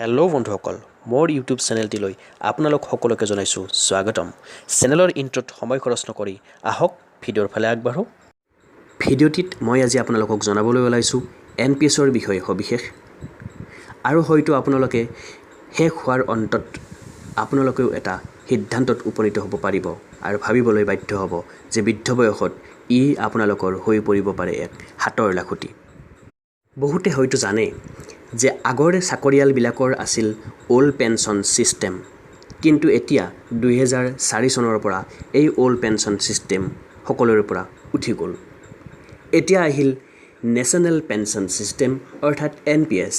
Hello' বন্ধুসকল, মোৰ YouTube চেনেলটিলৈ আপোনালোক সকলোকে জনাইছোঁ স্বাগতম। চেনেলৰ ইণ্ট্ৰত সময় খৰচ নকৰি আহক, ভিডিঅ'ৰ ফালে আগবাঢ়োঁ। ভিডিঅ'টিত মই আজি আপোনালোকক জনাবলৈ ওলাইছোঁ এনপিএছৰ বিষয়ে সবিশেষ আৰু হয়তো আপোনালোকে শেষ হোৱাৰ অন্তত আপোনালোকেও এটা সিদ্ধান্তত উপনীত হ'ব পাৰিব আৰু ভাবিবলৈ বাধ্য হ'ব যে বৃদ্ধ বয়সত ই আপোনালোকৰ হৈ পৰিব পাৰে এক হাতৰ লাখুটি। বহুতে হয়তো জানে যে আগৰ চাকৰিয়ালবিলাকৰ আছিল অ'ল্ড পেঞ্চন ছিষ্টেম। কিন্তু এতিয়া 2004 চনৰ পৰা এই অ'ল্ড পেঞ্চন ছিষ্টেম সকলোৰে পৰা উঠি গ'ল। এতিয়া আহিল নেশ্যনেল পেঞ্চন ছিষ্টেম, অৰ্থাৎ এনপিএছ,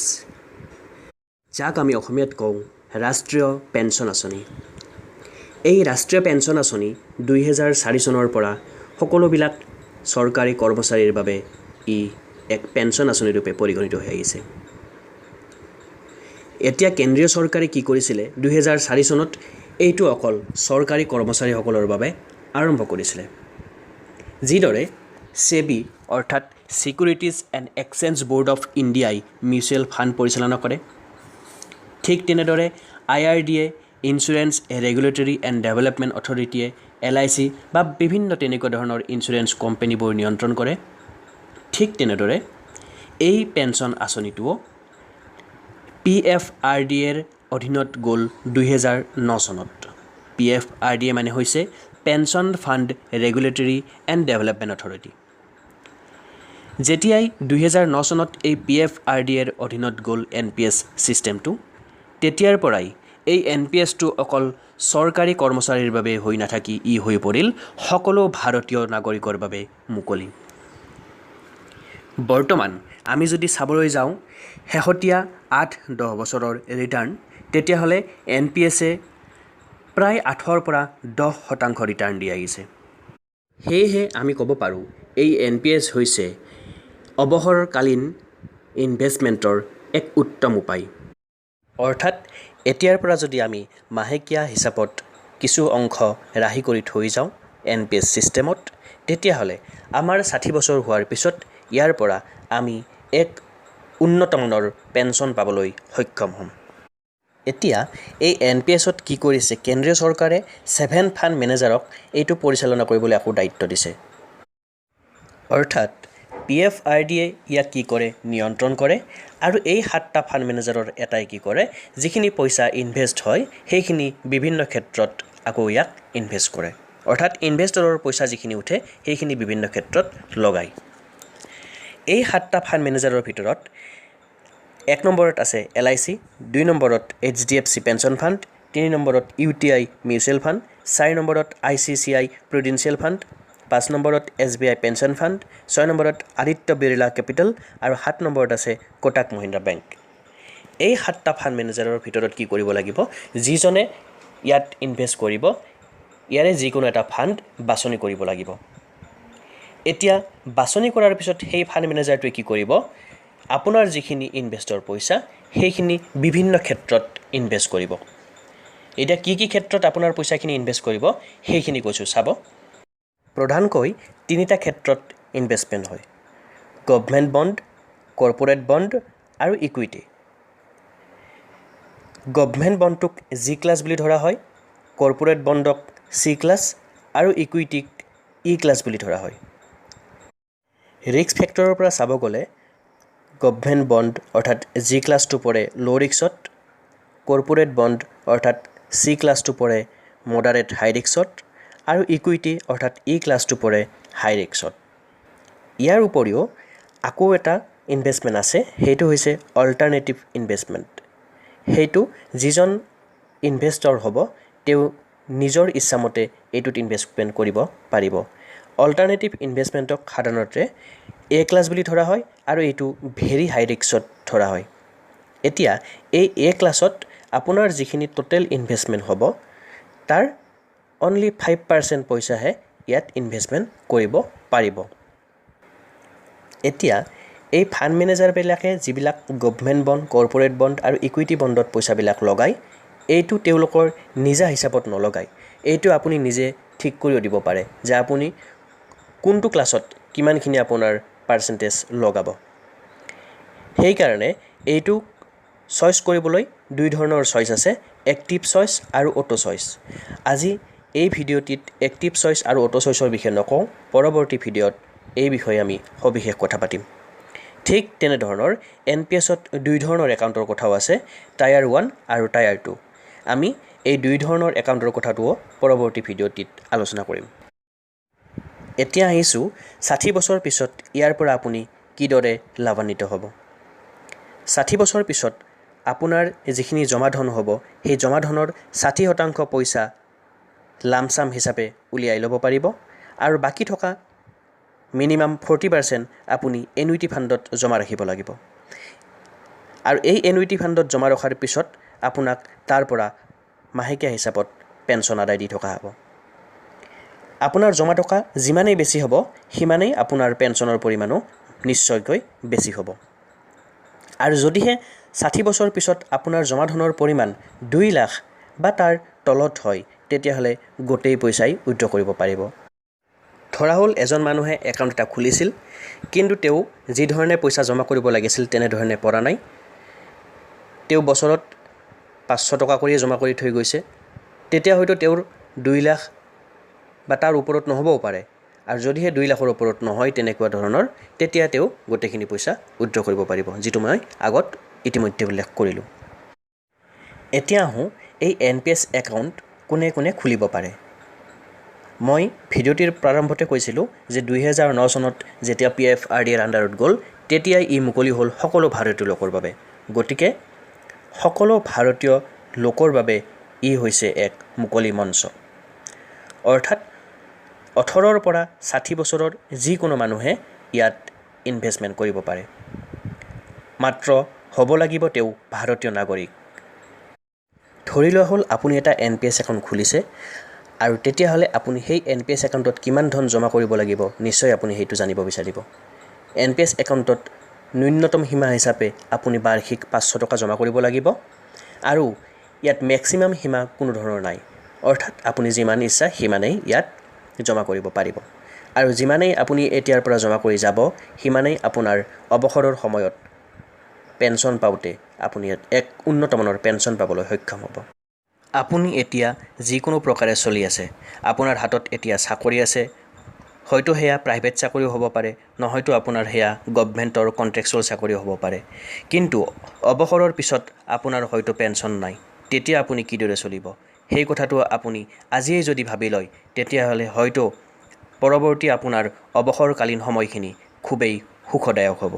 যাক আমি অসমীয়াত কওঁ ৰাষ্ট্ৰীয় পেঞ্চন আঁচনি। এই ৰাষ্ট্ৰীয় পেঞ্চন আঁচনি 2004 চনৰ পৰা সকলোবিলাক চৰকাৰী কৰ্মচাৰীৰ বাবে ই এক পেঞ্চন আঁচনি ৰূপে পৰিগণিত হৈ আহিছে। এতিয়া কেন্দ্ৰীয় চৰকাৰে কি কৰিছিলে? 2004 চনত এইটো অকল চৰকাৰী কৰ্মচাৰীসকলৰ বাবে আৰম্ভ কৰিছিলে। যিদৰে ছেবি, অৰ্থাৎ Securities and Exchange Board of ইণ্ডিয়াই মিউচুৱেল ফাণ্ড পৰিচালনা কৰে, ঠিক তেনেদৰে IRDA, insurance regulatory and development অথৰিটিয়ে এলআইচি বা বিভিন্ন তেনেকুৱা ধৰণৰ ইঞ্চুৰেঞ্চ কোম্পেনীবোৰ নিয়ন্ত্ৰণ কৰে, ঠিক তেনেদৰে এই পেঞ্চন আঁচনিটোও পিএফআৰডিএৰ অধীনত গ'ল 2009 চনত। পিএফআৰডিএ মানে হৈছে Pension Fund Regulatory and Development Authority। যেতিয়াই 2009 চনত এই পিএফআৰডিএৰ অধীনত গ'ল এনপিএছ ছিষ্টেমটো, তেতিয়াৰ পৰাই এই এনপিএছটো অকল চৰকাৰী কৰ্মচাৰীৰ বাবে হৈ নাথাকি ই হৈ পৰিল সকলো ভাৰতীয় নাগৰিকৰ বাবে মুকলি। বৰ্তমান আমি যদি চাবলৈ যাওঁ শেহতীয়া 8-10 বছৰৰ ৰিটাৰ্ণ, তেতিয়াহ'লে এনপিএছে প্ৰায় 8ৰ পৰা 10% ৰিটাৰ্ণ দি আহিছে। সেয়েহে আমি ক'ব পাৰোঁ, এই এনপিএছ হৈছে অৱসৰকালীন ইনভেষ্টমেণ্টৰ এক উত্তম উপায়। অৰ্থাৎ এতিয়াৰ পৰা যদি আমি মাহেকীয়া হিচাপত কিছু অংশ ৰাহি কৰি থৈ যাওঁ এনপিএছ ছিষ্টেমত, তেতিয়াহ'লে আমাৰ 60 বছৰ হোৱাৰ পিছত ইয়াৰ পৰা আমি এক উন্নতমানৰ পেঞ্চন পাবলৈ সক্ষম হ'ম। এতিয়া এই এনপিএছত কি কৰিছে? কেন্দ্ৰীয় চৰকাৰে ছেভেন ফাণ্ড মেনেজাৰক এইটো পৰিচালনা কৰিবলৈ আকৌ দায়িত্ব দিছে। অৰ্থাৎ পিএফআৰডিএ ইয়াক কি কৰে? নিয়ন্ত্ৰণ কৰে। আৰু এই সাতটা ফাণ্ড মেনেজাৰৰ এটাই কি কৰে? যিখিনি পইচা ইনভেষ্ট হয়, সেইখিনি বিভিন্ন ক্ষেত্ৰত আকৌ ইয়াক ইনভেষ্ট কৰে। অৰ্থাৎ ইনভেষ্টৰৰ পইচা যিখিনি উঠে, সেইখিনি বিভিন্ন ক্ষেত্ৰত লগায়। এই সাতটা ফাণ্ড মেনেজাৰৰ ভিতৰত এক নম্বৰত আছে এলআইচি, দুই নম্বৰত এইচডিএফচি পেঞ্চন ফাণ্ড, তিনি নম্বৰত ইউটিআই মিউচুৱেল ফাণ্ড, চাৰি নম্বৰত আইচিআইচি প্ৰুডেঞ্চিয়েল ফাণ্ড, পাঁচ নম্বৰত এছবিআই পেঞ্চন ফাণ্ড, ছয় নম্বৰত আদিত্য বিৰলা কেপিটেল আৰু সাত নম্বৰত আছে কোটাক মহিন্দ্ৰা বেংক। এই সাতটা ফাণ্ড মেনেজাৰৰ ভিতৰত কি কৰিব লাগিব? যিজনে ইয়াত ইনভেষ্ট কৰিব, ইয়াৰে যিকোনো এটা ফাণ্ড বাছনি কৰিব লাগিব। এতিয়া বাছনি কৰাৰ পিছত সেই ফাণ্ড মেনেজাৰটোৱে কি কৰিব? আপোনাৰ যিখিনি ইনভেষ্টৰ পইচা, সেইখিনি বিভিন্ন ক্ষেত্ৰত ইনভেষ্ট কৰিব। এতিয়া কি কি ক্ষেত্ৰত আপোনাৰ পইচাখিনি ইনভেষ্ট কৰিব, সেইখিনি কৈছোঁ, চাব। প্ৰধানকৈ তিনিটা ক্ষেত্ৰত ইনভেষ্টমেণ্ট হয়: গভমেণ্ট বণ্ড, কৰ্পৰেট বণ্ড আৰু ইকুইটি। গভমেণ্ট বণ্ডটোক জি ক্লাছ বুলি ধৰা হয়, কৰ্পৰেট বণ্ডক চি ক্লাছ আৰু ইকুইটিক ই ক্লাছ বুলি ধৰা হয়। ৰিস্ক ফেক্টৰৰ পৰা চাব গ'লে গভমেণ্ট বণ্ড, অৰ্থাৎ জি ক্লাছটো পৰে ল' ৰিস্কত, কৰ্পৰেট বণ্ড, অৰ্থাৎ চি ক্লাছটো পৰে মডাৰেট হাই ৰিস্কত আৰু ইকুইটি, অৰ্থাৎ ই ক্লাছটো পৰে হাই ৰিস্কত। ইয়াৰ উপৰিও আকৌ এটা ইনভেষ্টমেণ্ট আছে, সেইটো হৈছে অল্টাৰনেটিভ ইনভেষ্টমেণ্ট। সেইটো যিজন ইনভেষ্টৰ হ'ব, তেওঁ নিজৰ ইচ্ছামতে এইটোত ইনভেষ্টমেণ্ট কৰিব পাৰিব। অল্টাৰনেটিভ ইনভেষ্টমেণ্টক সাধাৰণতে এ ক্লাছ বুলি ধৰা হয় আৰু এইটো ভেৰি হাই ৰিস্কত ধৰা হয়। এতিয়া এই এ ক্লাছত আপোনাৰ যিখিনি টোটেল ইনভেষ্টমেণ্ট হ'ব, তাৰ অনলি 5% পইচাহে ইয়াত ইনভেষ্টমেণ্ট কৰিব পাৰিব। এতিয়া এই ফাণ্ড মেনেজাৰবিলাকে যিবিলাক গভমেণ্ট বণ্ড, কৰ্পৰেট বণ্ড আৰু ইকুইটি বণ্ডত পইচাবিলাক লগায়, এইটো তেওঁলোকৰ নিজা হিচাপত নলগায়। এইটো আপুনি নিজে ঠিক কৰিও দিব পাৰে যে আপুনি কোনটো ক্লাছত কিমানখিনি আপোনাৰ পাৰ্চেণ্টেজ লগাব। সেইকাৰণে এইটো চইচ কৰিবলৈ দুই ধৰণৰ চইচ আছে, এক্টিভ চইচ আৰু অ'টো চইচ। আজি এই ভিডিঅ'টিত এক্টিভ চইচ আৰু অ'টো চইচৰ বিষয়ে নকওঁ। পৰৱৰ্তী ভিডিঅ'ত এই বিষয়ে আমি সবিশেষ কথা পাতিম। ঠিক তেনেধৰণৰ এনপিএছত দুই ধৰণৰ একাউণ্টৰ কথাও আছে, টায়াৰ 1 আৰু টায়াৰ 2। আমি এই দুই ধৰণৰ একাউণ্টৰ কথাটোও পৰৱৰ্তী ভিডিঅ'টিত আলোচনা কৰিম। এতিয়া আহিছোঁ, 60 বছৰ পিছত ইয়াৰ পৰা আপুনি কিদৰে লাভান্বিত হ'ব? 60 বছৰ পিছত আপোনাৰ যিখিনি জমা ধন হ'ব, সেই জমা ধনৰ 60% পইচা লামচাম হিচাপে উলিয়াই ল'ব পাৰিব আৰু বাকী থকা মিনিমাম 40% আপুনি এনুইটি ফাণ্ডত জমা ৰাখিব লাগিব। আৰু এই এনুইটি ফাণ্ডত জমা ৰখাৰ পিছত আপোনাক তাৰ পৰা মাহেকীয়া হিচাপত পেঞ্চন আদায় দি থকা হ'ব। আপোনাৰ জমা টকা যিমানেই বেছি হ'ব, সিমানেই আপোনাৰ পেঞ্চনৰ পৰিমাণো নিশ্চয়কৈ বেছি হ'ব। আৰু যদিহে 60 বছৰ পিছত আপোনাৰ জমা ধনৰ পৰিমাণ 2 লাখ বা তাৰ তলত হয়, তেতিয়াহ'লে গোটেই পইচাই উইড্ৰ কৰিব পাৰিব। ধৰা হ'ল এজন মানুহে একাউণ্ট এটা খুলিছিল, কিন্তু তেওঁ যি ধৰণে পইচা জমা কৰিব লাগিছিল তেনেধৰণে পৰা নাই। তেওঁ বছৰত 500 টকা কৰিয়ে জমা কৰি থৈ গৈছে। তেতিয়া হয়তো তেওঁৰ 2 লাখ বা তাৰ ওপৰত নহ'বও পাৰে। আৰু যদিহে 2 লাখৰ ওপৰত নহয় তেনেকুৱা ধৰণৰ, তেতিয়া তেওঁ গোটেইখিনি পইচা উইড্ৰ কৰিব পাৰিব, যিটো মই আগত ইতিমধ্যে উল্লেখ কৰিলোঁ। এতিয়া আহোঁ, এই এনপিএছ একাউণ্ট কোনে কোনে খুলিব পাৰে? মই ভিডিঅ'টিৰ প্ৰাৰম্ভতে কৈছিলোঁ যে 2009 চনত যেতিয়া পিএফআৰডিএৰ আণ্ডাৰত গ'ল, তেতিয়াই ই মুকলি হ'ল সকলো ভাৰতীয় লোকৰ বাবে। গতিকে সকলো ভাৰতীয় লোকৰ বাবে ই হৈছে এক মুকলি মঞ্চ। অৰ্থাৎ 18ৰ পৰা 60 বছৰৰ যিকোনো মানুহে ইয়াত ইনভেষ্টমেণ্ট কৰিব পাৰে। মাত্ৰ হ'ব লাগিব তেওঁ ভাৰতীয় নাগৰিক। ধৰি লোৱা হ'ল আপুনি এটা এনপিএছ একাউণ্ট খুলিছে আৰু তেতিয়াহ'লে আপুনি সেই এনপিএছ একাউণ্টত কিমান ধন জমা কৰিব লাগিব, নিশ্চয় আপুনি সেইটো জানিব বিচাৰিব। এনপিএছ একাউণ্টত ন্যূনতম সীমা হিচাপে আপুনি বাৰ্ষিক 500 টকা জমা কৰিব লাগিব আৰু ইয়াত মেক্সিমাম সীমা কোনো ধৰণৰ নাই। অৰ্থাৎ আপুনি যিমান ইচ্ছা সিমানেই ইয়াত জমা কৰিব পাৰিব। আৰু যিমানেই আপুনি এতিয়াৰ পৰা জমা কৰি যাব, সিমানেই আপোনাৰ অৱসৰৰ সময়ত পেঞ্চন পাওঁতে আপুনি ইয়াত এক উন্নত মানৰ পেঞ্চন পাবলৈ সক্ষম হ'ব। আপুনি এতিয়া যিকোনো প্ৰকাৰে চলি আছে, আপোনাৰ হাতত এতিয়া চাকৰি আছে, হয়তো সেয়া প্ৰাইভেট চাকৰিও হ'ব পাৰে, নহয়তো আপোনাৰ সেয়া গভমেণ্টৰ কণ্ট্ৰেকচুৱেল চাকৰিও হ'ব পাৰে। কিন্তু অৱসৰৰ পিছত আপোনাৰ হয়তো পেঞ্চন নাই। তেতিয়া আপুনি কিদৰে চলিব, সেই কথাটো আপুনি আজিয়েই যদি ভাবি লয়, তেতিয়াহ'লে হয়তো পৰৱৰ্তী আপোনাৰ অৱসৰকালীন সময়খিনি খুবেই সুখদায়ক হ'ব।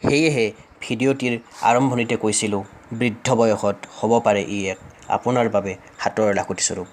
সেয়েহে ভিডিঅ'টিৰ আৰম্ভণিতে কৈছিলোঁ, বৃদ্ধ বয়সত হ'ব পাৰে ই এক আপোনাৰ বাবে হাতৰ লাখুটিস্বৰূপ।